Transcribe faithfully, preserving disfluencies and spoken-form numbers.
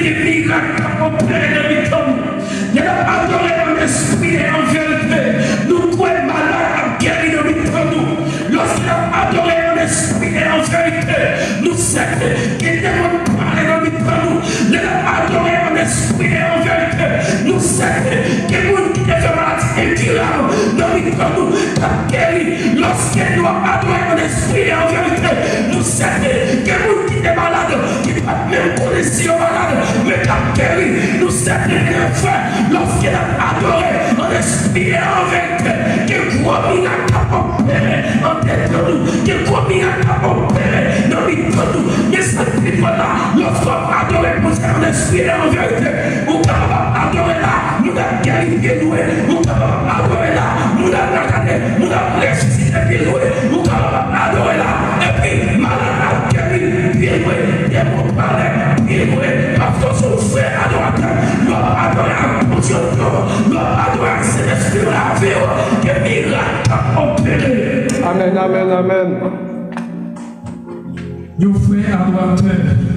Gen mirak k ap opere nan mitan nou. Lè n ap adore an espri e an verite, nou kwè malad ap geri nan mitan nou. Lòske n ap adore an espri e an verite, nou sèten gen demon k prale nan mitan nou. Lè n ap adore an espri e an verite, nou sèten gen moun ki te fè maladi enkirab nan mitan nou k ap geri. Lòske nou ap adore an espri e an verite, nou sèten gen moun ki te malad ki pa t menm konnen si yo malad, men k ap geri. Nou sèten, byeneme frè, lòske n ap adore an espri e an verite, gen gwo mirak k ap opere anndan nou, gen gwo mirak k ap opere nan mitan nou. Men sa k pi dwòl la, lòske w ap adore Bondye an espri e an verite, ou kapab ap adore la, moun ap geri pye nou, ou kapab ap adore la, moun ap lakane, moun ap resisite pye nou, ou kapab ap adore la, epi malad ap geri pye nou, demon ap pale pye nou, paske w se yon vrè adoratè. Lè w ap adore ak Bondye w yo, lè w ap adore ak Sentespri yo lavi w, gen mirak k ap opere. Amèn, amèn, amèn. Yon vrè adoratè.